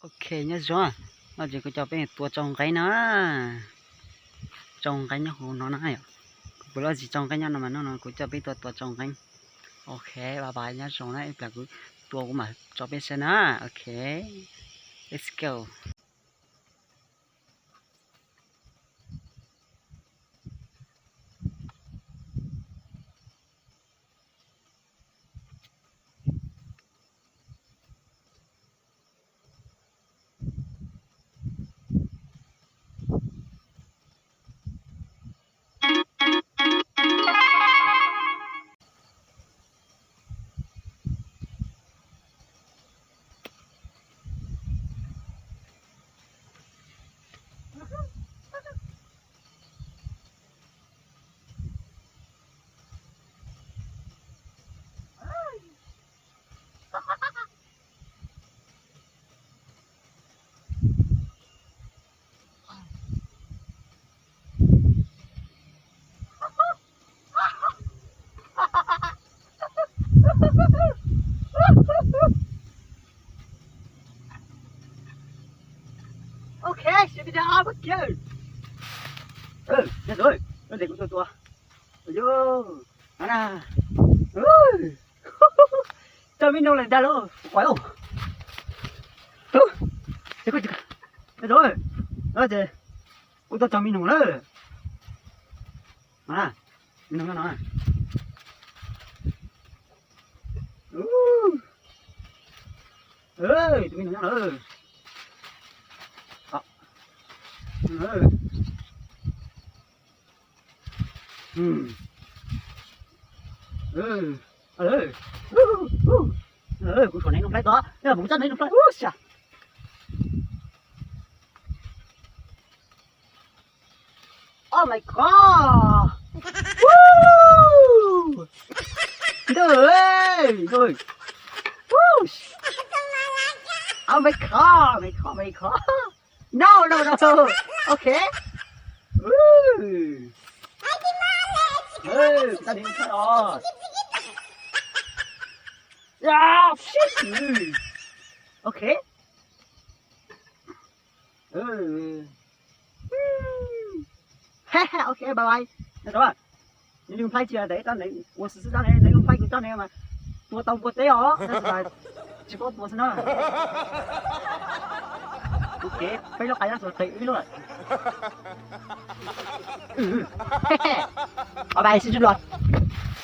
Ok, nyob zoo, no ces kuv coj peb tua tsau nqeeb na. Tsau nqeeb nyob hauv no na yom. Kuv lub tsis tsau nqeeb nyob no mas no no kuv coj peb tua tua tsau nqeeb. Ok, bye bye, nyob zoo na, ib pliag kuv tua kuv mam tso peb saib na. Ok, let's go. Ok, sawv daws, ua ke. Nyob zoo, no ces kuv tuaj tua. Yog, a na, tau me noog lawm ntag lauj, kuv quaj lauj. Nyob zoo, no ces kuv tuaj tau me noog lawm. A, me noog nyob no. Tus me noog nyob no. Kuv suav nev noog plaib tod, kuv tsob nev noog plaib ub xya. Oh my god! Woo! Ntuj, ntuj. Woo! Oh my god, my god, my god. No, no, no. Ok. Woo! Ê, tao đi theo rồi. Ya, shit. Ok. Ok, bye bye. Nyob zoo, nws nplhaib tsis tau, tsob nev ua xwb xwb, tsob nev nws nplhaib kuv tsob nev mas tua tau npua teb os, tab sis mas tsis paub tua xwb na. Ok, peb lub qab nyob txog qis ib lub lawm. Bye bye, see you later.